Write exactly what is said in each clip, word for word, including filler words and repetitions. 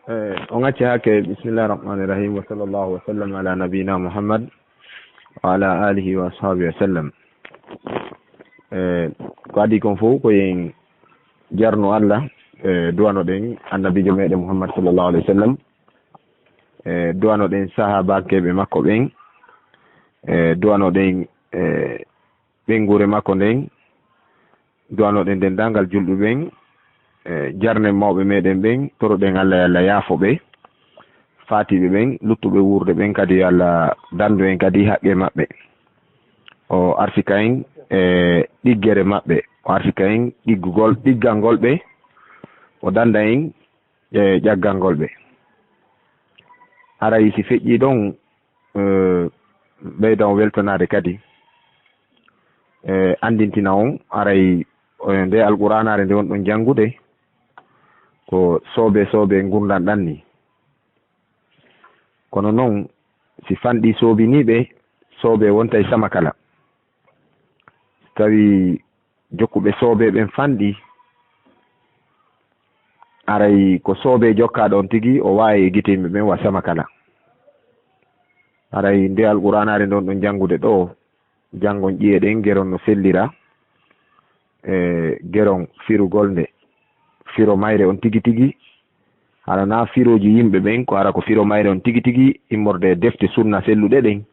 Eh, on acci hakke, bismillahir rahmanir rahim, wa sallallahu wa sallam ala nabiyyina Muhammad wa ala alihi wa ashabihi wa sallam. Eh, ko adii kon fow ko yen jarnu Allah, eh, duwano ɗen annabiijo meɗen Muhammad sallallahu alaihi wa sallam, eh, duwano ɗen sahabakeɓe makko ɓen, eh, duwano ɗen, eh, ɓeynguure makko nden, duwano ɗen denndaangal julɓe ɓen, eh, jarnen mawɓe meɗen ɓen, toroɗen Allah yo Allah yaafo ɓe, faatiiɓe ɓen, luttuɓe wuurde ɓen kadi yo Allah danndu en kadi haqqe maɓɓe. O arsika en e ɗiggere maɓɓe, o arsika en ɗiggugol, ɗiggangol ɓe, o dannda en e ƴaggangol ɓe. Haray si feƴƴii ɗon, eh, ɓeyda on weltanaade kadi, eh, anndintina on, haray, eh, nde Alqur'aanaare nde wonɗon janngude, ko soobe soobe ngurndan ɗan ni. Kono non, si fanɗii soobiniiɓe, soobe wontay sama kala. Tawi jokkuɓe soobe ɓen fanɗi, aray ko soobe jokkaaɗo on tigi, o waawi e gite yimɓe ɓen wa sama kala. Aray nde Alqur'aanaare nden ɗon janngude ɗoo, janngon ƴi'e ɗen, geron no fellira, e geron firugol nde, firo mayre on tigi tigi, hara naa firooji yimɓe ɓen, ko hara ko firo mayre on tigi tigi immorde e defte sunna selluɗe ɗen.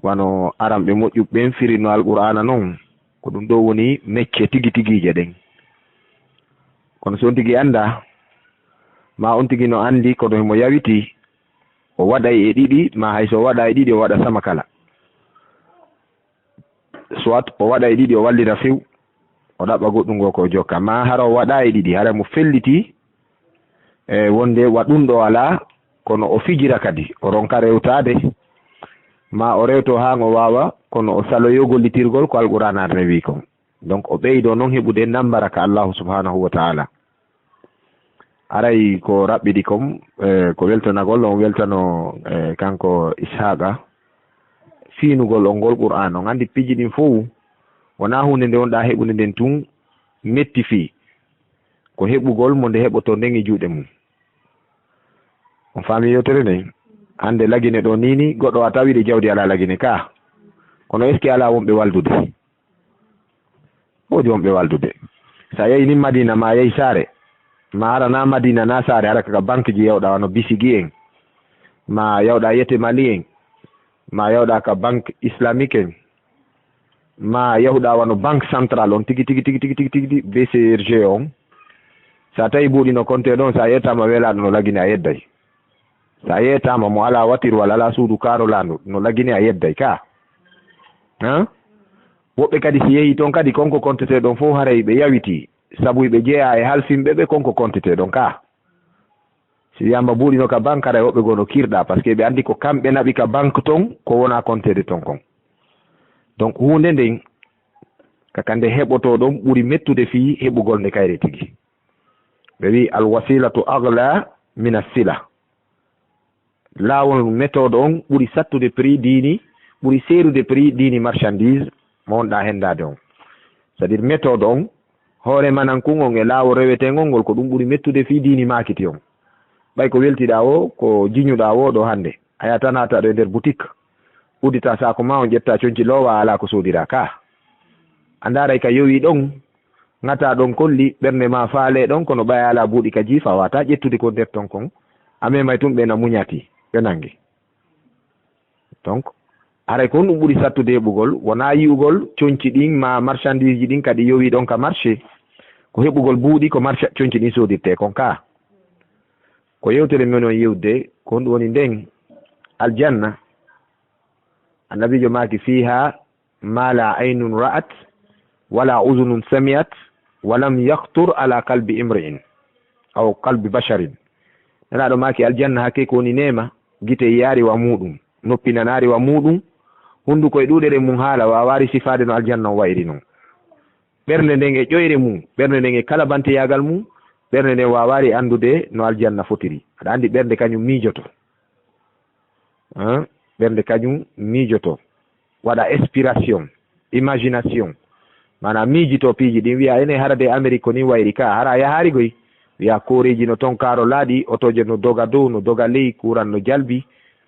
Wano aranɓe moƴƴuɓe ɓen firino Alqur'aana non, ko ɗum ɗoo woni mecce tigi tigiije ɗen. Kono si on tigi anndaa, maa on tigi no anndi, kono himo yawiti, o waɗay e ɗiɗi, maa hay so o waɗaa e ɗiɗi, o waɗa sama kala. Soit o waɗa e ɗiɗi, o wallira few, o ɗaɓɓa goɗɗun goo ko o jokka. Maa hara o waɗaa e ɗiɗi, hara mo felliti, e wonde wa ɗun ɗoo alaa, kono o fijira kadi, o ronka rewtaade, maa o rewto haa ngo waawa, kono o saloyoo gollitirgol ko Alqur'aanaare nden wi'i kon. Donc, o ɓeydoo non heɓude nambara ka Allaahu subhaanahu wa ta'aala. Aray ko raɓɓiɗi kon, eh, ko weltanagol, on weltano, eh, kanko Ishaaqa, fiinugol on ngol Qur'aan. On anndi piiji ɗin fow, wonaa huunde nde wonɗaa heɓude nden tun metti fii. Ko heɓugol mo nde heɓotoo nden e juuɗe mum. On faami yewtere nden? Hannde Lagine ɗoo nii nii, goɗɗo a tawiiɗo jawdi alaa Lagine ka. Kono est-ce que alaa wonɓe waldude? Woodi wonɓe waldude. So a yahi nii Madina, maa a yahi saare, maa hara naa Madina naa saare, hara ka banque ji yawɗaa, wano Bisigi en, maa yawɗaa Yete Mali en, maa yawɗaa ka Banque Islamique en, maa yahuɗaa wano Banque Centrale on tigi, tigi, tigi, tigi, tigi, tigi, B C R G on. So a tawi buuɗi no compte ɗon, so a yettaama welaaɗo no Lagine a yedday. So a yettaama mo alaa watiruwal, alaa suudu kaarolaandu, no Lagine a yedday ka. Han? Woɓɓe kadi si yehi ton kadi, kon ko compte ɗon fow haray ɓe yawitii, sabu ɓe jeyaa e halfinɓe ɓe, kon ko compte ɗon ka. Si wiyaama buuɗi no ka banque, haray woɓɓe goo no kirɗaa, parce que ɓe anndi ko kamɓe naɓi ka banque ton, ko wonaa compte ton kon. Donc, huunde nden, ka ka nde heɓotoo ɗon ɓuri mettude fii heɓugol nde kayre tigi. Ɓe wi'i, "Al wasilatu agla min as sila." Laawol, méthode on ɓuri sattude prix diini, ɓuri seerude prix diini marchandise mo wonɗaa henndaade on. C'est-à-dire méthode on, hoore manankun on e laawol rewetengol ngol, ko ɗum ɓuri mettude fii diini maakiti on. Ɓay ko weltiɗaa woo, ko jiñuɗaa woo ɗoo hannde, a yaha tan naata ɗoo e nder boutique, udditaa saako maa on, ƴettaa conci loowaa, a alaa ko soodiraa ka. A ndaaray ka yowii ɗon, ŋataa ɗon kolli, ɓernde maa faalee ɗon, kono ɓay a alaa buuɗi ka jiifaa, waawataa ƴettude ko nder ton kon. A memay tun ɓe na muñati, ɓe nangi. Donc, haray ko honɗum ɓuri sattude heɓugol? Wonaa yi'ugol conci ɗin maa marchandise ji ɗin ka ɗi yowii ɗon ka marché. Ko heɓugol buuɗi ko marcha-, conci ɗin soodirtee kon ka. Ko yewtere men on yewde, ko honɗum woni nden aljanna? Annabiijo maaki, "Fiihaa maa laa aynun ra'at, wa laa uzunun sami'at, wa lam yakhtur alaa qalbi imri'in, aw qalbi basharin." Nelaaɗo maaki, aljanna hakkee ko woni neema, gite yiyaari wa muuɗum, noppi nanaari wa muuɗum, hunnduko e ɗuuɗere mum haala waawaari sifaade no aljanna on wa'iri non. Ɓernde nden e ƴoyre mum, ɓernde nden e kalabanteyaagal mum, ɓernde nden waawaari anndude no aljanna fotiri. Aɗa anndi ɓernde kañum miijoto. Hein? Ɓernde kañum miijoto, waɗa inspiration, imagination. Maanaam miijito piiji ɗin, wi'a, "Ene hara de Amérique ko ni wa'iri ka, hara a yahaari goy?" Wiya kooreeji no ton kaarolaaɗi, otooje no doga dow, no doga ley, kuuran no jalbi,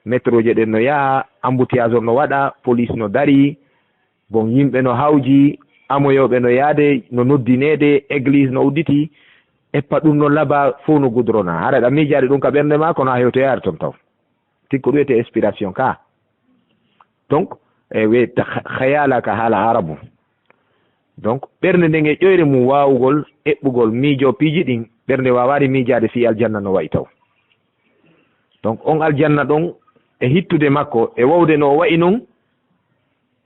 metrooje ɗen no yaha, embouteillage on no waɗa, police no darii, bon, yimɓe no hawji, amoyooɓe no yaade, no noddineede, église no udditii, eppa ɗum no laba, fow no gudrona. Hara ɗa miijaade ɗum ka ɓernde maa, kono a hewtoyaare ton taw. Tigi ko ɗum wiyetee inspiration ka. Donc, e wiyete kha-, khayala ka haala arabu. Donc, ɓernde nden e ƴoyre mum waawugol, eɓɓugol, miijoo piiji ɗin, ɓernde waawaali miijaade fii aljanna no wa'i taw. Donc, on aljanna ɗon, e hittude makko, e wowde no o wa'i non,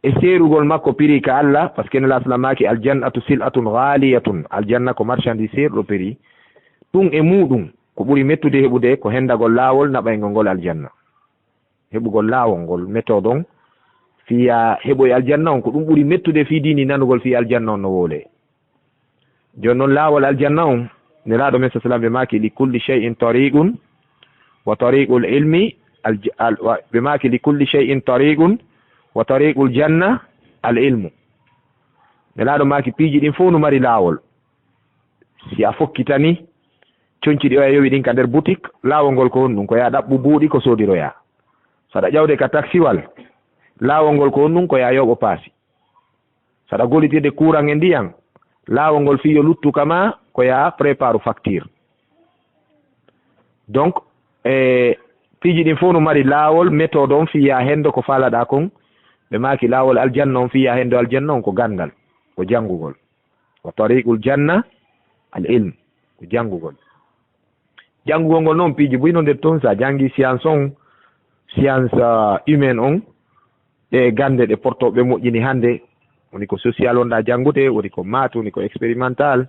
e seerugol makko piri ka Allah, parce que Nela Sallam maaki, "Aljannatu sil'atun ghaliyatun." Aljanna ko marchandise seeruɗo piri. Ɗum e muuɗum, ko ɓuri mettude heɓude ko hendagol laawol naɓayngol ngol aljanna. Heɓugol laawol ngol, méthode on, fii yaa heɓoy aljanna on, ko ɗum ɓuri mettude fii diini nanugol fii aljanna on no wowlee. Jooni non, laawol aljanna on, Nelaaɗo men sallam ɓe maaki, "Li kulli shay'in tariqun, wa tariqul ilmi al-, al-, wa-," ɓe maaki, "Li kulli shay'in tariqun, wa tariqul janna al ilmu." Nelaaɗo maaki, piiji ɗin fow no mari laawol. Si a fokkitani conci ɗi oya yowi ɗin ka nder boutique, laawol ngol ko honɗum? Ko yaa ɗaɓɓu buuɗi ko soodiroyaa. So aɗa ƴawde ka taksiwal, laawol ngol ko honɗum? Ko yaa yoɓo paasi. So aɗa gollitirde kuuran e ndiyan, laawol ngol fii yo luttu ka maa, ko yaa préparu facture. Donc, e piiji ɗin fow no mari laawol, méthode on fii yaa hendo ko faalaɗaa kon. Ɓe maaki laawol aljanna on fii yaa hendo aljanna on ko ganndal, ko janngugol. Wa tariqul janna al ilm, ko janngugol. Janngugol ngol non piiji buy no nder ton, so a janngi science on, science, ah, humaine on, ɗe gannde ɗe portooɓe moƴƴini hannde, woni ko social wonɗaa janngude, woni ko maths, woni ko expérimental.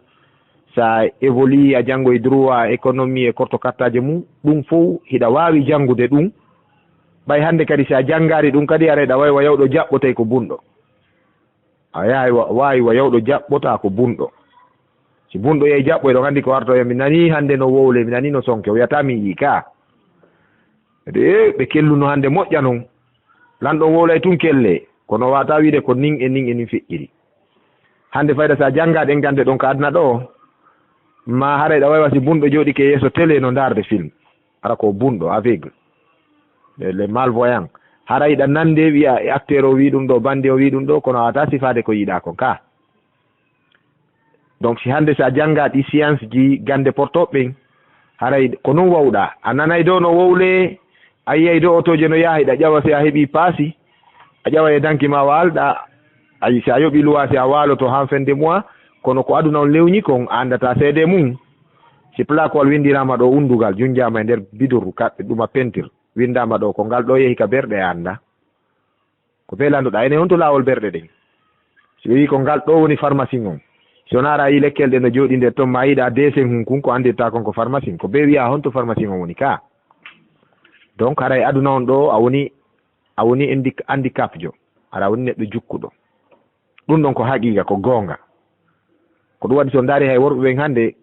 So a évolue, a janngoy droit, économie e korto kartaaje mum, ɗum fow hiɗa waawi janngude ɗum. Ɓay hannde kadi si a janngaali ɗum kadi, aray ɗa way wa yawɗo jaɓɓo tawi ko bunɗo. A yahay wa-, waawi wa yawɗo jaɓɓotaa ko bunɗo. Si bunɗo yahi jaɓɓo, eɗon anndi ko arta, mi nanii hannde no wowle, mi nanii no sonke, o wiyata mi yii ka. De, ɓe kelluno hannde moƴƴa non. Lanɗo wowlay tun kelle, kono wata wiide ko nin e nin e nin feƴƴiri. Hannde fayda sa jannga ɗen gannde ɗon ka aduna ɗo, ma haray ɗa waywa si bunɗo jooɗike yeeso télé no ndaarde film. Hara ko bunɗo, aveugle. Les, les malvoyants. Haray ɗa nande wi'a e acteur o wi ɗum ɗo, bande o wi ɗum ɗo, kono a wata sifaade ko yiɗa kon ka. Donc, si hannde sa jannga ɗi science ji gannde portooɓe ɓen, haray ko non wawɗa. A nanay dow no wowle, a yiyay dow otooje no yaha, hiɗa ƴawa si a heɓi paasi, a ƴawa e danki ma waalɗa. Ayi, si a yoɓi luwa, si a waaloto han fende muwa, kono ko aduna on lewñi kon, a anndata seede mum. Si plaquewal winndiraama ɗo unndugal, junjaama e nder biduru, ka-, ɗuma pentir, winndaama ɗo ko ngal ɗo yehi ka berɗe, a annda. Ko bee landuɗaa, enen honto laawol berɗe ɗen? Si o yii ko ngal ɗo woni farmasin on, si wonaa ara a yii lekkel ɗe no jooɗi nder ton, ma yiɗa deesen hun kun, ko anndirta kon ko farmasin, ko bee wi'a honto farmasin on woni ka? Donc, haray aduna on ɗo, a woni, a woni indi-, handicapjo, hara a woni neɗɗo jukkuɗo. Ɗum ɗon ko haqiiqa, ko goonga. Ko ɗum waɗi, so ndaari hay worɓe ɓen hannde,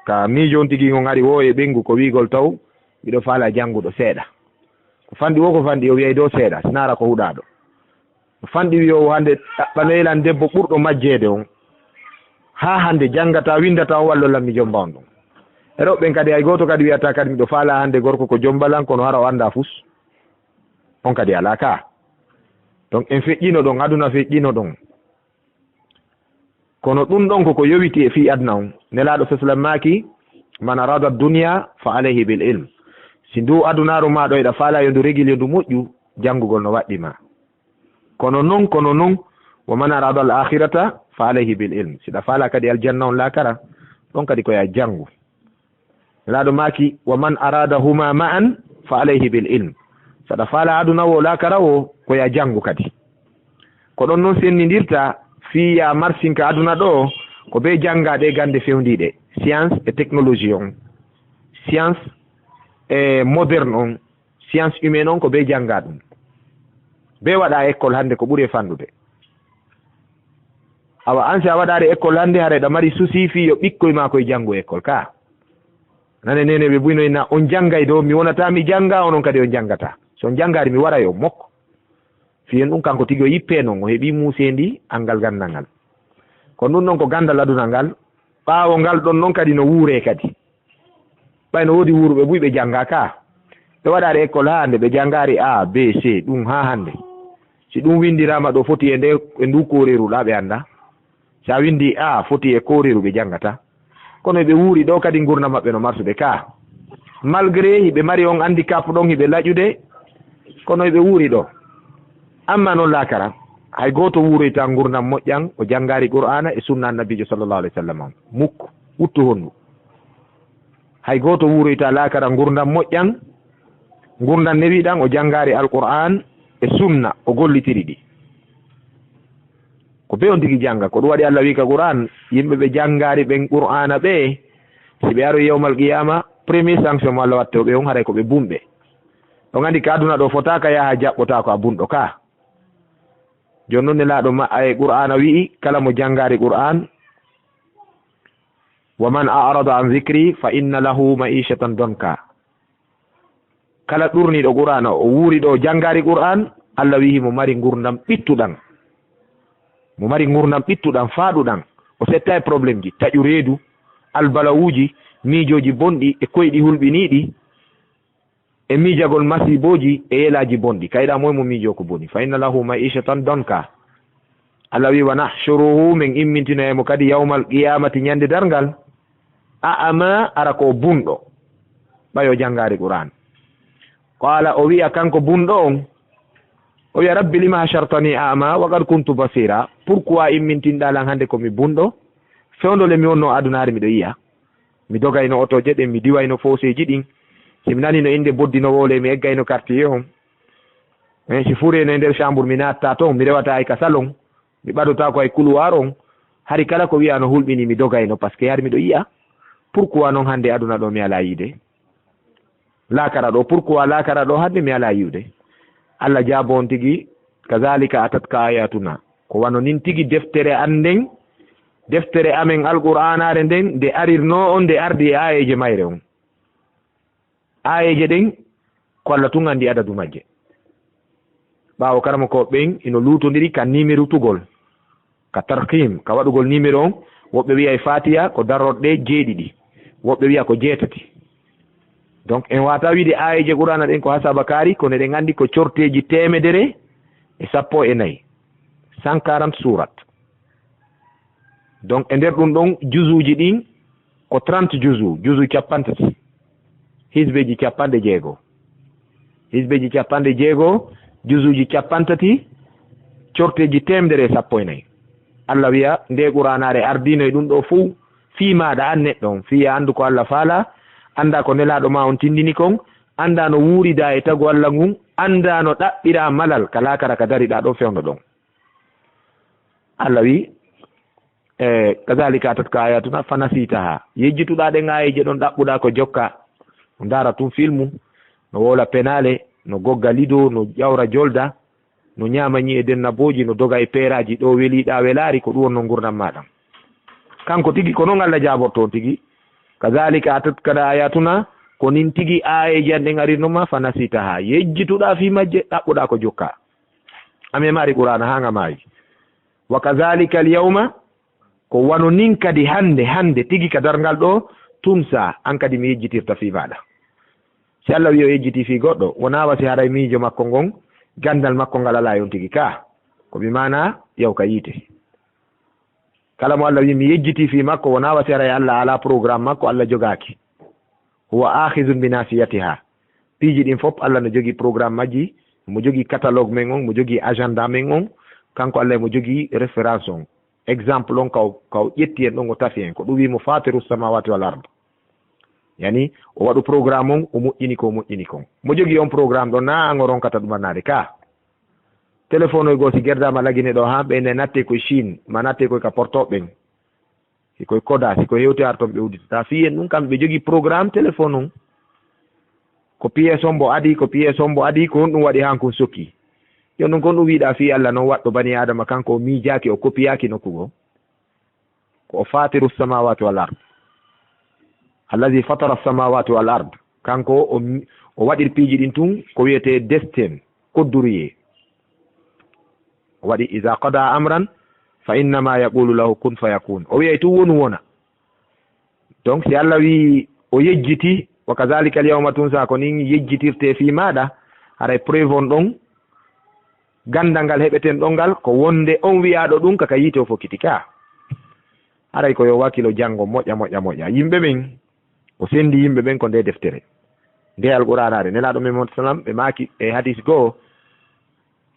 ka miijo on tigi ngon ari woo e ɓengu, ko wi'ugol taw, miɗo faala jannguɗo seeɗa. Ko fanɗi woo, ko fanɗi o wi'ay dow seeɗa, sinaara ko huɗaaɗo. Ko fanɗi wi'oowo hannde, ɗaɓɓa leylan debbo ɓurɗo majjeede on. Haa hannde janngata, winndata on, wallo lan mi jommba on ɗum. E rewɓe ɓen kadi, hay gooto kadi wi'ataa kadi, miɗo faala hannde gorko ko jommba lan, kono hara o anndaa fus. On kadi alaa ka. Donc, en feƴƴino ɗon, aduna feƴƴino ɗon. Kono ɗum ɗon ko ko yowiti e fii aduna on. Nelaaɗo sallallahu alaihi wasallam maaki, "Man arada dunya fa alayhi bil ilm." Si ndu adunaaru maa ɗo eɗa faala yo ndu regil, yo ndu moƴƴu, janngugol no waɗɗi ma. Kono non, kono non, "Wa man arada al akhirata fa alayhi bil ilm." Si ɗa faala kadi aljanna on laakara, ɗon kadi ko ya janngu. Nelaaɗo maaki, "Wa man aradahuma ma'an fa alayhi bil ilm." Saɗa faala aduna wo laakara wo, ko ya janngu kadi. Ko ɗon non sennindirta fii ya marsin ka aduna ɗo, ko bee jannga ɗe gannde fewndiiɗe, science e technologie on, science e moderne on, science humaine on, ko bee jannga ɗum. Bee waɗa école hannde ko ɓuri e fanɗude. Awa, an si a waɗaare école hannde, haray ɗa mari souci fii yo ɓikkoy maa koy janngu école ka. Nane nene ɓe buy no inna, "On janngay do, mi wonata mi jannga, onon kadi on janngata." So on janngaari, mi waray on mokko. Fii en ɗum kanko tigi o yippee non, o heɓii muuseendi anngal ganndal ngal. Kono ɗum non ko ganndal aduna ngal, ɓaawo ngal ɗon non kadi no wuuree kadi. Ɓay no woodi wuuruɓe buy ɓe janngaa ka. Ɓe waɗaari école haa hannde, ɓe janngaari A, B, C, ɗum haa hannde. Si ɗum winndiraama ɗo foti e nde, e ndu kooreeruɗaa ɓe anndaa. Si a winndi A, foti e kooreeru ɓe janngataa. Kono ɓe wuuri ɗo kadi ngurndan maɓɓe no marsude ka. Malgré hiɓe mari on handicap ɗon hiɓe laƴude, kono ɓe wuuri ɗo. Amma non laakara, hay gooto wuuroytaa ngurndan moƴƴan o janngaari Qur'aana e sunna Annabiijo sallallahu alaihi wasallam on. Mukk, wuttu hondu. Hay gooto wuuroytaa laakara ngurndan moƴƴan, ngurndan newiɗan o janngaari Alqur'aan e sunna o gollitiri ɗi. Ko be on tigi jannga. Ko ɗum waɗi Allah wi'i ka Qur'aan, yimɓe ɓe janngaari ɓen Qur'aana ɓe, si ɓe aroyi yawmal qiyaama, premier sanction mo Allah wattoo ɓe on haray ko ɓe bumɓe. On anndi ka aduna ɗo fotaa ka yaha jaɓɓotaa ko a bunɗo ka. Jooni non Nelaaɗo ma-, ay Qur'aana wi'i, kala mo janngaari Qur'aan, "Wa man a'rada an dhikri fa inna lahu ma'ishatan donka." Kala ɗurniiɗo Qur'aana, o wuuri ɗo janngaari Qur'aan, Allah wi'i mo mari ngurndan ɓittuɗan. Mo mari ngurndan ɓittuɗan, faaɗuɗan. O setta e problème ji, taƴu reedu, albalawuuji, miijooji bonɗi e koyɗi hulɓiniiɗi, e miijagol masiibooji e yelaaji bonɗi. Kayɗaa moy mo miijoo ko boni. "Fa inna lahu ma'ishatan donka." Allah wi'i, "Wa nahshuruhu", men immintinoyay mo kadi yawmal qiyaamati, ɲande darngal, "a'ma", ara ko o bunɗo, ɓay o janngaari Qur'aan. Qaala, o wi'a kanko bunɗo on, o wi'a, "Rabbi, lima hashartani a'ma wa qad kuntu basira?" Pourquoi immintinɗaa lan hannde ko mi bunɗo? Fewndo le mi wonnoo aduna hari miɗo yi'a. Mi dogayno otooje ɗen, mi diwayno fooseeji ɗin. Si mi nanino innde boddi no wowlee, mi eggayno quartier on. Eh, si furee no e nder chambre, mi naattaa ton, mi rewataa hay ka salon, mi ɓadotaako hay couloir on. Hari kala ko wi'aa no hulɓinii, mi dogayno, parce que hari miɗo yi'a. Pourquoi non hannde aduna ɗo mi alaa yi'ude? Laakara ɗo, pourquoi laakara ɗo hannde mi alaa yi'ude? Allah jaabo on tigi, "Kazalika atatka ayatuna." Ko wano nin tigi deftere an nden, deftere amen Alqur'aanaare nden, nde arirnoo on, nde ardi e aayeeje mayre on. Aayeeje ɗen, ko Allah tun anndi adadu majje. Ɓaawo karamokooɓe ɓen ino luutondiri ka nimirutugol, ka tarqiim, ka waɗugol nimero on, woɓɓe wi'a e Faatiya ko darorɗe jeeɗiɗi, woɓɓe wi'a ko jeetati. Donc, en waawataa wi'ude aayeeje Qur'aana ɗen ko hasaba kaari, kono eɗen anndi ko corteeji teemedere e sappo e nayi, cent quarante surat. Donc, e nder ɗum ɗon, juzuuji ɗin ko trente juzu, juzu cappanɗe tati, hisbeeji cappanɗe jeego. Hisbeeji cappanɗe jeego, juzuuji cappanɗe tati, corteeji teemedere e sappo e nayi. Allah wi'a, nde Qur'aanaare ardiino e ɗum ɗo fow, fii maaɗa an neɗɗo on, fii a anndu ko Allah faalaa, anndaa ko Nelaaɗo maa on tinndini kon, anndaa no wuuridaa e tagu Allah ngun, anndaa no ɗaɓɓiraa malal ka laakara ka dariɗaa ɗon fewndo ɗon. Allah wi'i, e, "Kazalika atatka ayatuna fanasitaha." Yejjituɗaa ɗen aayeeje ɗon, ɗaɓɓuɗaa ko jokkaa. No ndaara tun filmu, no wowla penaale, no gogga lido, no ƴawra jolda, no ɲaama ɲi'e dennabooji, no doga e peeraaji, ɗo welii, ɗaa welaali, ko ɗum wonnoo ngurndan maa ɗan. Kanko tigi, ko non Allah jaaborto on tigi. "Kazalika atatka ayatuna", ko nin tigi aayeeje an ɗen arirno ma, fanasitaha. Yejjituɗaa fii majje, ɗaɓɓuɗaa ko jokkaa. A memaali Qur'aana haa nga maayi. "Wa kazalika al-yawma", ko wano nin kadi hannde, hannde tigi ka darngal ɗo, "tunsa", an kadi mi yejjitirta fii maaɗa. Si Allah wi'i o yejjitii fii goɗɗo, wonaa wa si haray miijo makko ngon, ganndal makko ngal alaa e on tigi ka. Ko bi maanaa, yaw ka yiite. Kala mo Allah wi'i mi yejjitii fii makko, wonaa wa si haray Allah alaa programme makko, Allah jogaaki. "Huwa akhizun bi nasiyatiha." Piiji ɗin fof, Allah no jogii programme majji, mo jogii catalogue men on, mo jogii agenda men on, kanko Allah mo jogii référence on. Exemple on ka o, ka o ƴetti en ɗon, o tafi en. Ko ɗum wi'i mo fatiru samawati wal ard. Yani, o waɗu programme on, o moƴƴini ko, o moƴƴini kon. Mo jogii on programme ɗon, naa an o ronkata ɗum annaade ka. Téléphone oy goo si gerdaama Lagine ɗo, haa ɓe ne natte koye Chine, ma natte koye ka porto ɓen. Si koye koda, si koye hewti ar ton ɓe udditata. Fii en ɗum, kamɓe ɓe jogii programme téléphone on. Ko pièce on mbo adii, ko pièce on mbo adii, ko honɗum waɗi haa kun sokki? Yo ɗum kon ɗum wiɗa fii Allah non waɗɗo bani Adama, kanko o miijaaki, o kopiyaaki nokku goo. Ko o fatiru samawati wal ard. Allazi fatara samawati wal ard. Kanko o, o waɗir piiji ɗin tun ko wiyetee destin, codduriyee. O waɗi, "Iza qada amran fa innama yaqulu lahu kun fayakun." O wi'ay tun wonu wona. Donc, si Allah wi'i o yejjiti, Wa kazalika al yawma tunsa, ko nin yejjitirte fii maaɗa, haray preuve on ɗon, gandal ngal heɓeten ɗon ngal, ko wonde on wi'aaɗo ɗun ka, ka yiite o fokkiti ka. Haray ko yo wakilo jango moƴƴa, moƴƴa, moƴƴa. Yimɓe ɓen, o sendi yimɓe ɓen ko nde deftere. Nde Alqur'aanaare. Nelaaɗo men Muhammad sallam, ɓe maaki e hadis goo,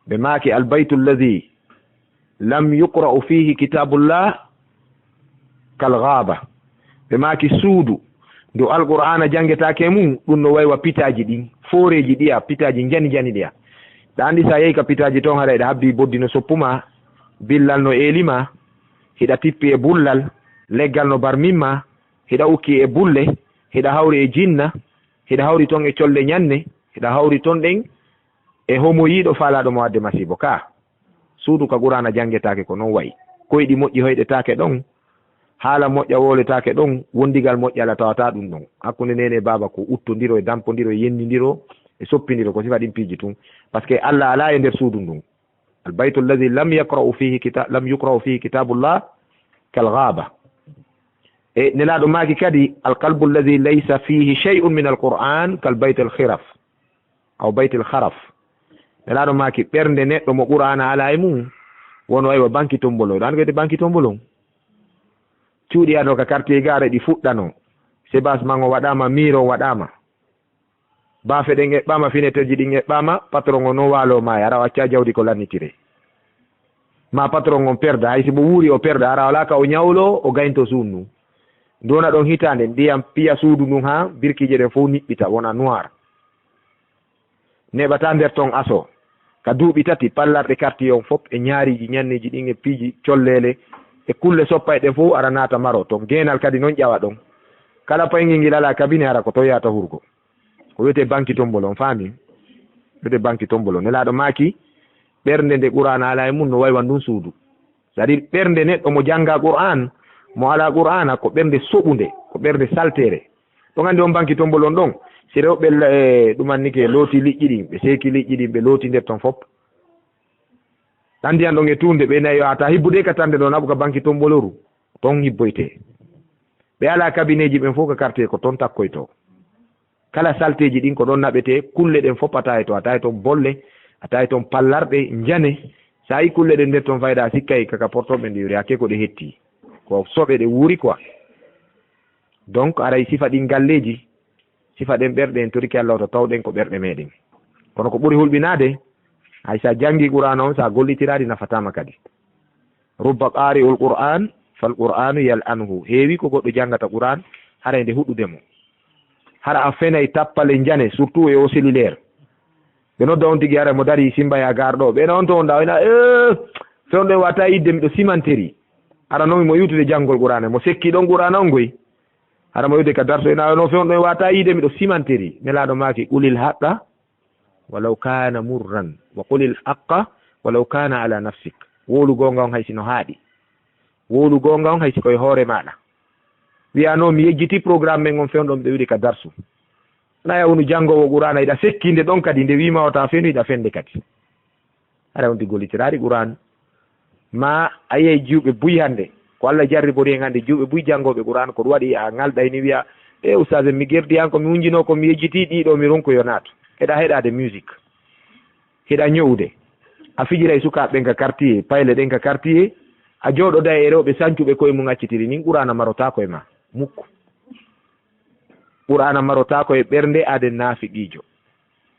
ɓe maaki, "Al baytu alladhi lam yuqra'u fihi kitabullah kal ghaba." Ɓe maaki, "Suudu ndu Alqur'aana jangetaake e mum, ɗum no way wa pitaaji ɗin, fooreeji ɗiya, pitaaji njani njani ɗiya." Ɗa andi sa yehi ka pitaaji ton, haray ɗa habbi boddi no soppu ma, billal no eeli ma, hiɗa tippi e bullal, leggal no barmin ma, hiɗa ukki e bulle, hiɗa hawri e jinna, hiɗa hawri ton e colle nyanne, hiɗa hawri ton ɗen e homo yiiɗo faalaaɗo mo wadde masiibo ka. Suudu ka Qur'aana jangetaake ko non wa'i. Koyɗi moƴƴi hoyɗetaake ɗon, haala moƴƴa wooletaake ɗon, wondigal moƴƴa ala tawata ɗum ɗon. Hakkunde neene e baaba ko uttondiro e dampondiro e yendindiro e soppindiro, ko sifa ɗin piiji tun. Parce que Allah alaa e nder suudu ndun. Al baytu alladhi lam yaqra'u fihi kita-, lam yuqra'u fihi kitabullah kal ghaba. E Nelaaɗo maaki kadi, "Al qalbu alladhi laysa fihi shay'un min al Qur'an kal bayt al khiraf." Aw baytil kharaf. Nelaaɗo maaki, ɓernde neɗɗo mo Qur'aana alaa e mum, wono aywa banki tombolo. Ɗan ko wi'etee banki tombolo? Cuuɗi ado ka quartier gaare ɗi fuɗɗano. Sebas mango waɗaama, miiro waɗaama. Baafe ɗen eɓɓaama, fineterji ɗin eɓɓaama, patron o no waalo maaya, ara o acca jawdi ko lannitire. Ma patron on perda, hay si mo wuuri o perda, ara wala ka o nyawlo, o gaynto suunnu. Ndona ɗon hitaande, ndiyam piya suudu ndun haa birkiije ɗen fow niɓɓita, wona noir. Neɓata nder ton aso. Ka duuɓi tati, pallarɗe quartier on fop e ñaariiji ñanneeji ɗin e piiji colleele e kulle soppayɗe ɗen fow ara naata maro ton. Geenal kadi non ƴawa ɗon. Kala payngel ngel alaa kabine, hara ko ton yahata hurgo. Ko wi'etee banki tombolo, on faami? Wi'etee banki tombolo. Nelaaɗo maaki, ɓernde nde Qur'aana alaa e mun no way wa ndun suudu. C'est-à-dire, ɓernde neɗɗo mo janngaa Qur'aan, mo alaa Qur'aana, ko ɓernde soɓunde, ko ɓernde salteere. Ɗon anndi on banki tombolon ɗon, si rewɓe la-, e, ɗum anni ke looti liƴƴi ɗin, ɓe seeki liƴƴi ɗin, ɓe looti nder ton fop. Tan ndiyan ɗon e tuunde, ɓe nayi yo ata hibbude ka tande ɗo naɓu ka banki tomboloru, ton hibboyte. Ɓe alaa kabineeji ɓen fof ka quartier ko ton takkoyto. Kala salteeji ɗin ko ɗon naɓetee, kulle ɗen fof a tawi ton, a tawi ton bolle, a tawi ton pallarɗe, njane. So a yii kulle ɗen nder ton fayda, a sikkay kaka portoɓe ndi yuri, hakke ko ɗe hetti. Ko soɓe ɗe wuuri quoi. Donc, aray sifa ɗin galleeji, sifa ɗen ɓerɗe en, toriki Allah, wota tawɗen ko ɓerɗe meɗen. Kono ko ɓuri hulɓinaade, hay sa janngi Qur'aana on, sa gollitiraali, nafataama kadi. Rubba qaari'ul Qur'aan, fal Qur'aanu yal'anuhu. Heewi ko goɗɗo janngata Qur'aan, haray nde huɗude mo. Hara a fenay tappale njane, surtout e o cellulaire. Ɓe nodda on tigi, hara mo dari Simbaya Gare ɗo. Ɓe na on to on ɗa, o ina, "Eh, fewndo e wata yidde miɗo simanteri." Hara non mo yiwtude janngol Qur'aana, mo sekki ɗon Qur'aana on goy. Hara mo yiwde ka darso ina, "No fewndo e wata yidde miɗo simanteri." Nelaaɗo maaki, "Qulil haqqa walaw kana murran, wa qulil haqqa walaw kana ala nafsik." Wowlu goonga on hay si no haaɗi. Wowlu goonga on hay si ko e hoore maaɗa. Wi'a, "No, mi yejjiti programme men on fewndo miɗo wi'ude ka darsu." Na ya wonu janngoowo Qur'aana, hiɗa sekkinde ɗon kadi, nde wi'ima wota fenu, hiɗa fende kadi. Hara on ti gollitiraari Qur'aan. Ma a yi'ay jiwɓe buy hannde. Ko Allah jarribori en hannde, jiwɓe buy janngooɓe Qur'aan, ko ɗum waɗi a ŋalɗay ni wi'a, "E ustaz, mi gerdi an ko mi wunjinoo ko mi yejjiti ɗiɗo mi ronku yo naatu." Heɗa heɗaade musique. Hiɗa ño'ude. A fijiray sukaaɓe ɓen ka quartier, payle ɗen ka quartier. A jooɗoday e rewɓe sancuɓe koye mum accitiri nin Qur'aana marotaako e ma. Mukku. Qur'aana marotaako e ɓernde aaden naafiqiijo.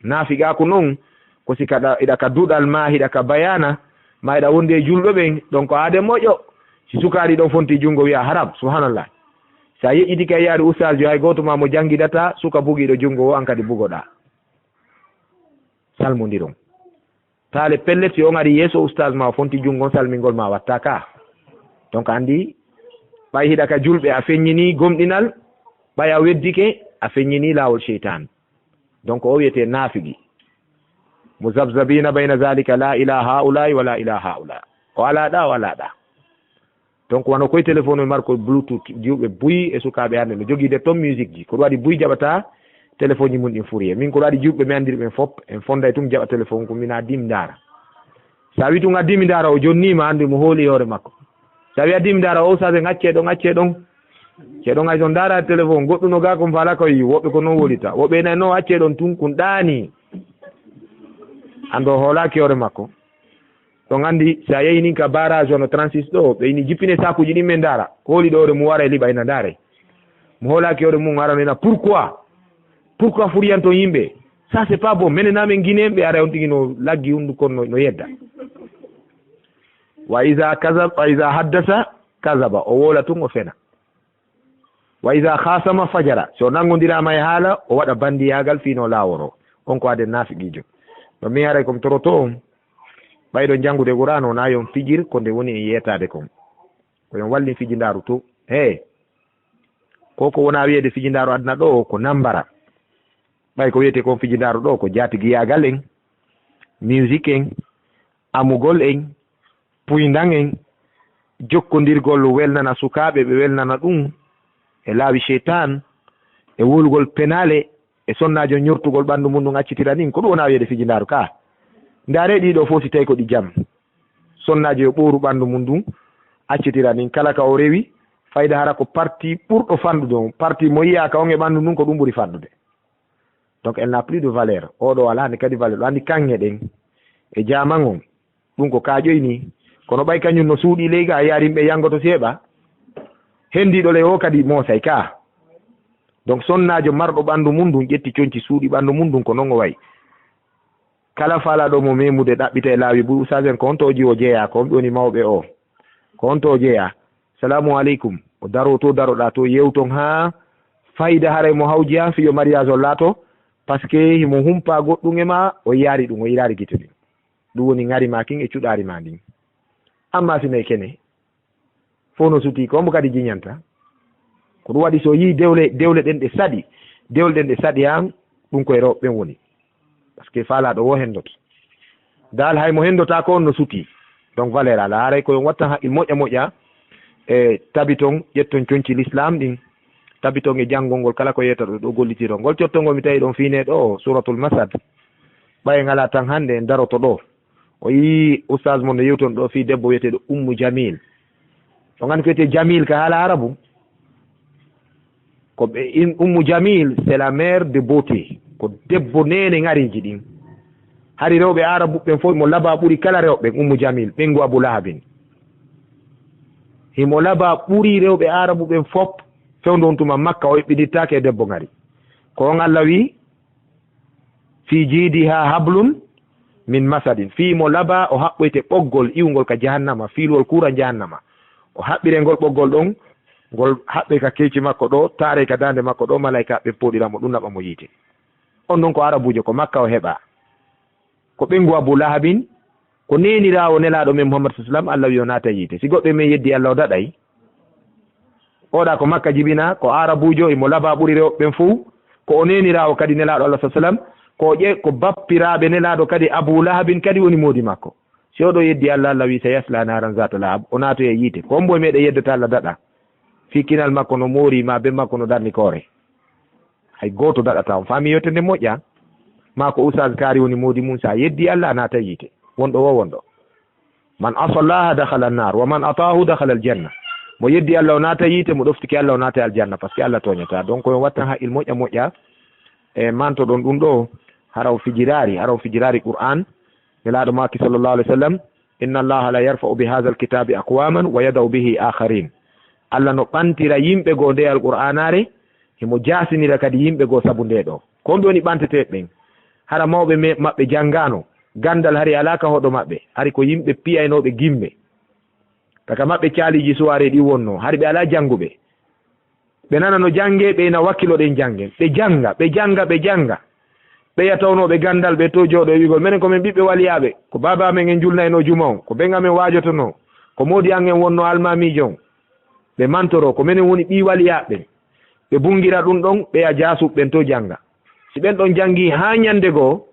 Naafiqaaku non, ko si kaɗa, hiɗa ka duɗal ma, hiɗa ka bayaana, ma hiɗa wondi e julɓe ɓen, ɗon ko aaden moƴƴo. Si sukaaɗi ɗon fonti junngo wi'a haram, subhanallah. Sa yeƴƴitike a yi'aali ustaas jo, hay gooto ma mo janngidataa, suka bugiiɗo junngo wo an kadi bugoɗaa. Salmondiron. Taale pellet, si on ari yeeso ustaas ma, o fonti junngo on, salmingol ma watta ka. Donc, anndi, ɓay hiɗa ka julɓe, a feññini gomɗinal, ɓay a weddike, a feññini laawol seytaan. Donc, o wiyete naafigi. Muzabzabina bayna zalika, la ila haula'i wa la ila haula. O ala ɗa, o ala ɗa. Donc, wano koye téléphone e marko Bluetooth, jiwɓe buy e sukaaɓe hannde no jogii de ton musique ji. Ko ɗum waɗi buy jaɓata téléphone ji mun ɗin furiye. Min ko ɗum waɗi jiwɓe mi anndiri ɓen fop, en fonday tun jaɓa téléphone ko mina dimdaara. Sa wi tun a dimdaara, o jonni ma anndi mo hooli hoore makko. Sa wi a dimdaara, o sa ɓe ŋaccee ɗon, ŋaccee ɗon. Ceeɗon hay so ndaara téléphone, goɗɗum no gaa kon faalaa ko yi'u, woɓɓe ko non wolita. Woɓɓe ina no accee ɗon tun kun ɗaani. Anndo hoolaaki hoore makko. Ɗon anndi si a yehi nin ka barrage hono trente-six ɗoo, ɓe ini jippine saakuuji ɗin men ndaara. Hooli ɗo hoore mum wara e liɓa ina ndaare. Mo hoolaaki hoore mum arano ina pourquoi? Pourquoi furiyanton yimɓe? Ça c'est pas bon. Menen na men Guinéen ɓe ara on tigi no laggi hunduko no, no yedda. Wa iza kazab, wa iza haddasa kazaba. O woola tun o fena. Wa iza khasama fajara. Si o nanngondiraama e haala, o waɗa banndiyaagal fii no laaworo. On ko aden naafiqiijo. No mi haray ko mi toroto on. Ɓayɗo janngude Qur'aana, wonaa yo on fijir ko nde woni en yeetaade kon. Ko yo on wallin fijindaaru to. Hee. Ko ko wonaa wi'eede fijindaaru aduna ɗoo, ko nambara. Ɓay ko wi'etee kon fijindaaru ɗoo, ko jaatigiyaagal en, musique en, amugol en, puyndan en, jokkondirgol welnana sukaaɓe, ɓe welnana ɗum, e laawi seytaan, e wowlugol penaale, e sonnaajo ñortugol ɓanndu mum ɗum accitira nin, ko ɗum wonaa wi'eede fijindaaru ka. Ndaaree ɗii ɗoo fof si tawi ko ɗi jam. Sonnaajo yo ɓooru ɓanndu mum ndun, accitira nin kala ka o rewi, fayda hara ko parti ɓurɗo fanɗude on. Parti mo yi'aa ka on e ɓanndu ndun, ko ɗum ɓuri fanɗude. Donc, elle n'a plus de valeur. Oo ɗoo alaa hannde kadi valeur. Ɗo anndi kaŋŋe ɗen e jaaman on, ɗum ko kaaƴoy nii. Kono ɓay kañum no suuɗii ley ga, a yaarin ɓe yangoto seeɓa. Henndiiɗo ley oo kadi moosay ka. Donc, sonnaajo marɗo ɓanndu mum ndun, ƴetti conci suuɗi ɓanndu mum ndun, ko non o wayi. Kala faalaaɗo mo meemude ɗaɓɓita e laawi buy, ustaasen, ko honto o jiwo jeyaa, ko honɓe woni mawɓe o? Ko honto o jeyaa? Salaamu aleykum. O daroo to daroɗaa to, yewton haa fayda haray mo hawji haa fii yo mariage on laato, parce que himo humpaa goɗɗum e maa, o yiyaari ɗum, o yiiraari gite ɗin. Ɗum woni ŋari maa kin e cuɗaari maa ndin. Ammaa si no e kene, fof no sutii, ko hombo kadi jiñanta? Ko ɗum waɗi so yii dewle, dewle ɗen ɗe saɗi, dewle ɗen ɗe saɗi an, ɗum koye rewɓe ɓen woni. Parce que faalaaɗo wo henndoto. Dal hay mo henndotaako on no sutii. Donc valeur alaa. Haray ko yo on wattan haqqil moƴƴa moƴƴa e tabiton, ƴetton conci l'islam ɗin, tabiton e janngol ngol kala ko yeetaɗo ɗo gollitiron. Ngol cotto ngol mi tawi ɗon fii ne ɗo, Suratul Masad. Ɓay en alaa tan hannde en daroto ɗo. O yii ustaas mon no yewton ɗo fii debbo wiyeteeɗo Ummu Jamil. On anndi ko wiyetee Jamil ka haala arabu? Ko ɓe in, Ummu Jamil, c'est la mère de beauté. Ko debbo neene ŋariiji ɗin. Hari rewɓe arabu ɓen fof, himo labaa ɓuri kala rewɓe ɓen, Ummu Jamil, ɓeyngu Abu Lahabin. Himo labaa ɓuri rewɓe arabu ɓen fof, fewndo on tuma Makka, o eɓɓindirtaake e debbo ŋari. Ko on Alla wi'i, "Fi jiidiha hablun min masadin." Fii mo labaa, o haɓɓoyte ɓoggol iwngol ka jahannama, fiiluwol kuuran jahannama. O haɓɓire ngol ɓoggol ɗon, ngol haɓɓe ka keeci makko ɗo, taare ka daande makko ɗo, malaykaaɓe pooɗira mo, ɗum naɓa mo yiite. On non ko arabuujo, ko Makka o heɓaa. Ko ɓeyngu Abu Lahabin, ko neeniraawo Nelaaɗo men Muhammad sallallahu alaihi wasallam, Alla wi'i o naata yiite. Si goɗɗo e men yeddi Alla, o daɗay. Oɗa ko Makka jibinaa, ko Aarabuujo, himo labaa ɓuri rewɓe ɓen fow, ko o neeniraawo kadi Nelaaɗo Allah, sallallahu alaihi wasallam, ko o ƴe-, ko bappiraaɓe Nelaaɗo kadi, Abu Lahabin kadi woni moodi makko. Si oɗo yeddi Allah, Allah wi'i, "Sayasla naaran zaata lahab," o naatoyay yiite. Ko hombo e meɗen yeddata Allah daɗa? Fii kinal makko no moori, maa ben makko no darni koore. Hay gooto daɗataa on. Faami yewtere nden moƴƴa? Maa ko Ustaaz Kaari woni moodi mun, sa yeddi Allah, a naatay yiite. Wonɗo wo wonɗo. "Man asallaha dakhala annar, wa man ataahu dakhala aljanna." Mo yeddi Allah, o naata yiite, mo ɗoftike Allah, o naata aljanna, parce que Allah tooñataa. Donc, on wattan haqqil moƴƴa moƴƴa, e mantoɗon ɗum ɗo, hara o fijiraari, hara o fijiraari Qur'an. Nelaaɗo maaki, sallallahu alaihi wasallam, "Inna Allaha la yarfa'u bi hadha alkitabi aqwaman wa yada'u bihi akharin." Allah no ɓantira yimɓe goo nde Alqur'aanaare, himo jaasinira kadi yimɓe goo sabu nde ɗo. Ko honɓe woni ɓanteteeɓe ɓen? Hara mawɓe me-, maɓɓe janngaano, ganndal hari alaa ka hoɗo maɓɓe, hari ko yimɓe piyaynooɓe gimbe. Ka, ka maɓɓe caaliiji suwaaree ɗi wonnoo, hari ɓe alaa jannguɓe. Ɓe nana no janngee, ɓe ina wakkilo ɗen janngen. Ɓe jannga, ɓe jannga, ɓe jannga. Ɓeya tawnooɓe ganndal, ɓe to jooɗo e wi'ugol, "Menen ko men ɓiɓɓe waliyaaɓe, ko baaba amen en julnaynoo juma on, ko ben amen waajotonoo, ko moodi an en wonnoo almaamiijo on." Ɓe mantoroo, "Ko menen woni ɓii waliyaaɓe ɓen." Ɓe bunngira ɗum ɗon, ɓeya jaasuɓe ɓen to jannga. Si ɓen ɗon janngii haa ñannde goo,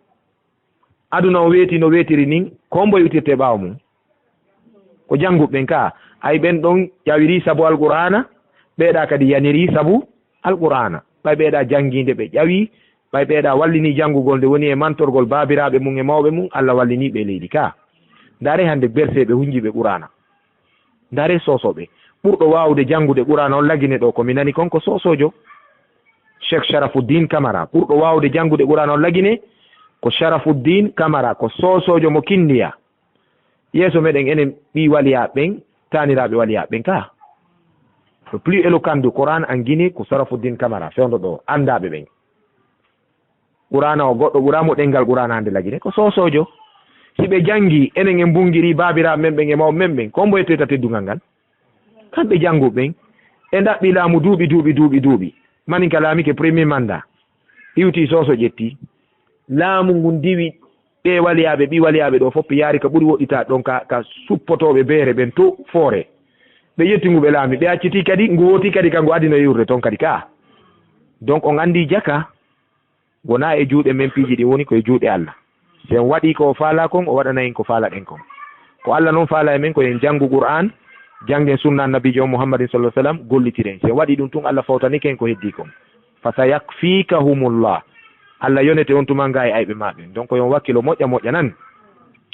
aduna on weeti no weetiri nin, ko hombo hewtirtee ɓaawo mum? Ko jannguɓe ɓen ka. Ay ɓen ɗon ƴawirii sabu Alqur'aana, ɓeeɗa kadi yanirii sabu Alqur'aana. Ɓay ɓeeɗa janngiinde ɓe ƴawii, ɓay ɓeeɗa wallinii janngugol nde woni e mantorgol baabiraaɓe mum e mawɓe mum, Alla wallinii ɓe e leydi ka. Ndaaree hannde berseeɓe hunjiiɓe Qur'aana. Ndaaree soosooɓe. Ɓurɗo waawude janngude Qur'aana on Lagine ɗoo, ko mi nani kon, ko soosoojo, Cheikh Sharafuddin Kamara. Ɓurɗo waawude janngude Qur'aana on Lagine ko Sharafuddin Kamara, ko soosoojo mo Kinniya. Yeeso meɗen enen ɓii waliyaaɓe ɓen, taaniraaɓe waliyaaɓe ɓen ka. Le plus éloquent du Coran en Guinée ko Sharafuddin Kamara, fewndo ɗoo, anndaaɓe ɓen. Qur'aana o goɗɗo ɓuraa mo ɗenngal Qur'aana hannde Lagine, ko soosoojo. Si ɓe janngii, enen en mbungirii baabiraaɓe men ɓen e mawɓe men ɓen, ko hombo yetteta teddungal ngal? Kamɓe jannguɓe ɓen, ɓe ɗaɓɓi laamu duuɓi, duuɓi, duuɓi, duuɓi. Maninka laamike premier mandat, iwti Soso ƴetti. Laamu ngun diwi ɓee waliyaaɓe, ɓii waliyaaɓe ɗoo fof, yaari ka ɓuri woɗɗitaade ɗon ka, ka suppotooɓe beere ɓen to Foore. Ɓe ƴetti ngu ɓe laami, ɓe acciti kadi, ngu hooti kadi ka ngu adino e iwrude ton kadi ka. Donc on anndi jaka, wonaa e juuɗe men piiji ɗin woni, ko e juuɗe Alla. Si en waɗii ko o faalaa kon, o waɗanay en ko faalaɗen kon. Ko Alla non faalaa e men, ko en janngu Qur'aan, janngen sunna Annabiijo on Muhammadin sallallahu alaihi wasallam, gollitiren. Si en waɗii ɗun tun, Alla fawtanike en ko heddii kon. Fa sayakfikahumullah. Alla yonete on tuma nga e ayɓe maa ɓen. Donc, yo on wakkilo moƴƴa moƴƴa nan.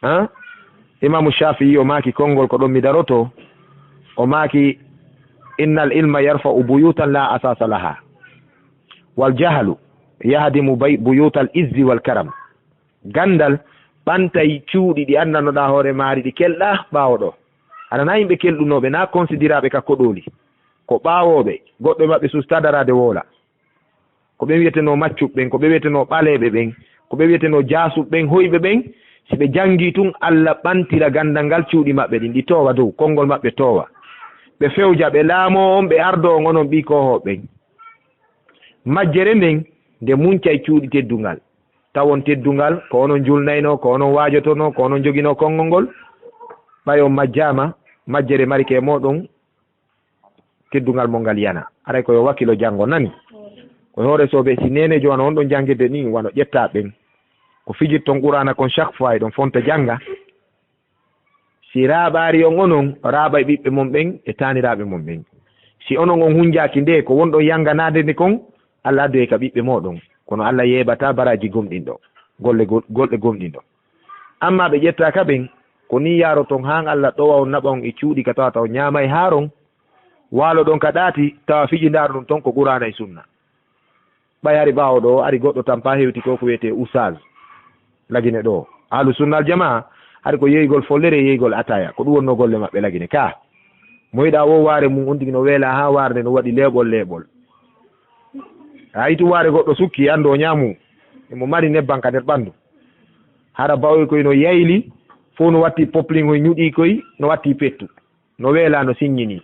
Ha? Imaamu Shaafi'i o maaki konngol ko ɗon mi daroto. O maaki, "Innal ilma yarfa'u buyutan la asasa laha. Wal jahlu yahdimu bay-, buyutal izzi wal karam." Ganndal ɓantay cuuɗi ɗi anndannoɗaa hoore maari, ɗi kelɗaa ɓaawo ɗoo. A nanaa yimɓe kelɗunooɓe, naa konsidiraaɓe ka koɗooli. Ko ɓaawooɓe, goɗɗo e maɓɓe susta daraade woola. Ko ɓe wi'etenoo maccuɓe ɓen, ko ɓe wi'etenoo ɓaleeɓe ɓen, ko ɓe wi'etenoo jaasuɓe ɓen, hoyɓe ɓen, si ɓe janngii tun, Alla ɓantira ganndal ngal cuuɗi maɓɓe ɗin, ɗi toowa dow, konngol maɓɓe toowa. Ɓe fewja, ɓe laamoo on, ɓe ardoo on, onon ɓii koohooɓe ɓen. Majjere nden, nde muncay cuuɗi teddungal. Tawon teddungal, ko onon julnaynoo, ko onon waajotonoo, ko onon joginoo konngol ngol. Ɓay on majjaama, majjere marike e mooɗon, teddungal mon ngal yana. Aray ko yo wakkilo janngo nani. Ko hoore soobe, si neeneejo wano on ɗon janngirde nii, wano ƴettaa ɓen. Ko fijirton Qur'aana kon chaque fois, eɗon fonta jannga. Si raaɓaari on onon, raaɓay ɓiɓɓe mon ɓen e taaniraaɓe mon ɓen. Si onon on hunjaaki nde, ko wonɗon yannganaade nde kon, Alla addoyay ka ɓiɓɓe mooɗon. Kono Alla yeebataa baraaji gomɗinɗo, golle go-, golle gomɗinɗo. Ammaa ɓe ƴettaa ka ɓen, ko nii yaaroton haan Alla ɗowa on, naɓa on e cuuɗi ka tawata on ñaamay haaron, waaloɗon ka ɗaati, tawa fiji ndaaruɗon ton ko Qur'aana e Sunna. Ɓay hari ɓaawo ɗoo, ari goɗɗo tampa hewti ko, ko wi'etee Oustaz Lagine ɗoo. Ahlu Sunna Wal Jamaa, hari ko yeygol follere, yeygol ataaya. Ko ɗum wonnoo golle maɓɓe Lagine ka. Mo yiɗaa woo waare mum, on tigi no weelaa haa waare nde no waɗi leeɓol leeɓol. A yi'ii waare goɗɗo sukki, anndu o ñaamu. Emo mari nebban ka nder ɓanndu. Hara bawoy koy no yayli, fow no watti poplin, koy ñuɗii koy, no watti pettu. No weelaa, no siññinii.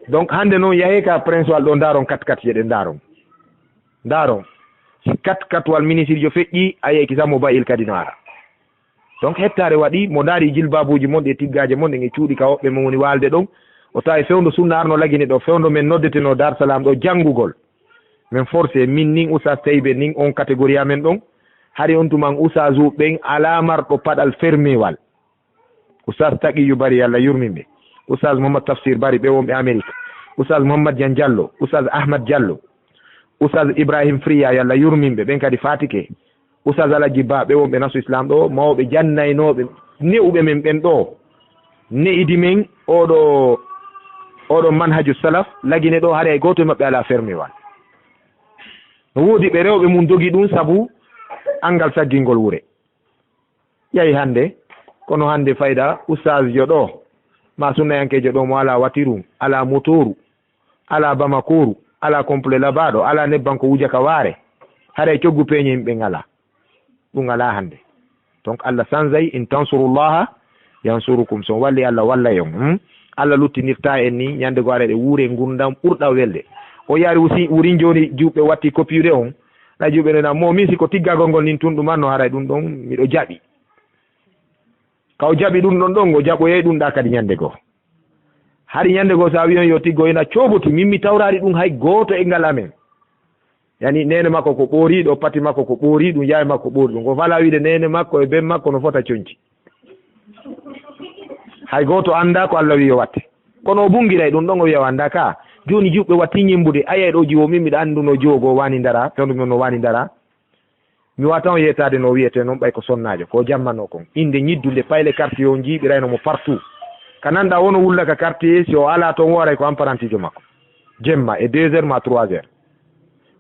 Donc, hannde non, yahee ka Prince Wal ɗoo, ndaaron kat kat, yeɗen ndaaron. Ndaaron. Si kat kat wal ministirjo feƴƴii, a yi'ay kisa mo Ba'il kadi no ara. Donc, hettaare waɗii, mo ndaari jilbaabuuji mon ɗi e tiggaaje mon ɗen e cuuɗi ka woɓɓe men woni waalde ɗon, o tawi fewndo sunna arno Lagine ɗoo, fewndo men noddetenoo Dar Salaam ɗoo janngugol. Men forcé, min nin Oustaz Taybe nin on catégorie amen ɗon, hari on tuman Oustaz ɓen alaa marɗo paɗal fermeewal. Oustaz Taqiyu Bari, yo Alla yurmin ɓe. Oustaz Mouhammad Tafsir Bari, ɓe wonɓe Amérique. Oustaz Mouhammad Jan Diallo, Oustaz Ahmad Diallo, Oustaz Ibrahim Friya, yo Alla yurmin ɓe, ɓen kadi faatike. Oustaz Alaji Ba, ɓe wonɓe Nasu Islam ɗoo, mawɓe jannaynooɓe, ne'uɓe men ɓen ɗoo. Ne'idi men, oɗo, oɗo manhaju salaf, Lagine ɗoo, hari hay gooto e maɓɓe alaa fermeewal. No woodi ɓe rewɓe mum dogi ɗum sabu anngal saggingol wure. Ƴay hannde, kono hannde fayda ustaasjo ɗoo, maa sunnayankeejo ɗoo mo alaa watiru, alaa motooru, alaa bamakooru, alaa complet labaaɗo, alaa nebban ko wuja ka waare, haray coggu peeñe yimɓe ɓen alaa. Ɗum alaa hannde. Donc, Allah sanzay, "In tansurullaha yansurukum." So on walli Allah, wallay on. Hmm? Allah luttinirtaa en ni, ñande goo ara eɗen wuure ngurndan ɓurɗan welde. O yaari wusi-, wurin jooni juuɓe watti copiude on. Na juuɓe nena, "Mo min si ko tiggagol ngol nin tun ɗum anno, haray ɗum ɗon miɗo jaɓi." Ka o jaɓi ɗum ɗon ɗon, o jaɓoyay ɗum ɗa kadi ñande goo. Hari ñande goo, so a wi'i on yo tiggo, ina cooboti, min mi tawraali ɗum hay gooto e ngal amen. Yani, neene makko ko ɓooriiɗo, pati makko ko ɓooriiɗum, yaye makko ko ɓooriiɗum. Ko faalaa wi'ude neene makko e ben makko no fota conci. Hay gooto anndaa ko Allah wi'i yo watte. Kono o bunngiray ɗum ɗon, o wi'a o anndaa ka. Jooni juuɓe watti ñimmbude, ayay ɗo jiwo, min miɗa anndunoo jiwo goo waani ndaraa, fewndo mi on no waani ndaraa. Mi waatan yeetaade no wi'etee non, ɓay ko sonnaajo, ko jammanoo kon. Innde ñiddu nde payle quartier on jiiɓirayno mo partout. Ka nanɗaa wono wulla ka quartier, si o alaa ton, o waray ko an parantiijo makko. Jemma e deux heures ma trois heures.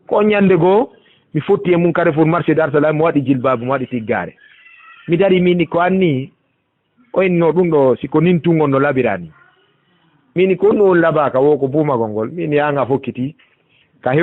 Ko on ñannde goo, mi fotti e mun Carrefour marché Dar Salam, mi waɗi jilbaabu, mi waɗi tiggaare. Mi dari, mi inni, "Ko anni?" O inni, "No ɗum ɗoo, si ko nin tun on no laɓiraa nii." Mi inni, "Ko honɗum on laɓaa ka woo ko buumagol ngol?" Mi inni, "An a fokkitii." Ka hew-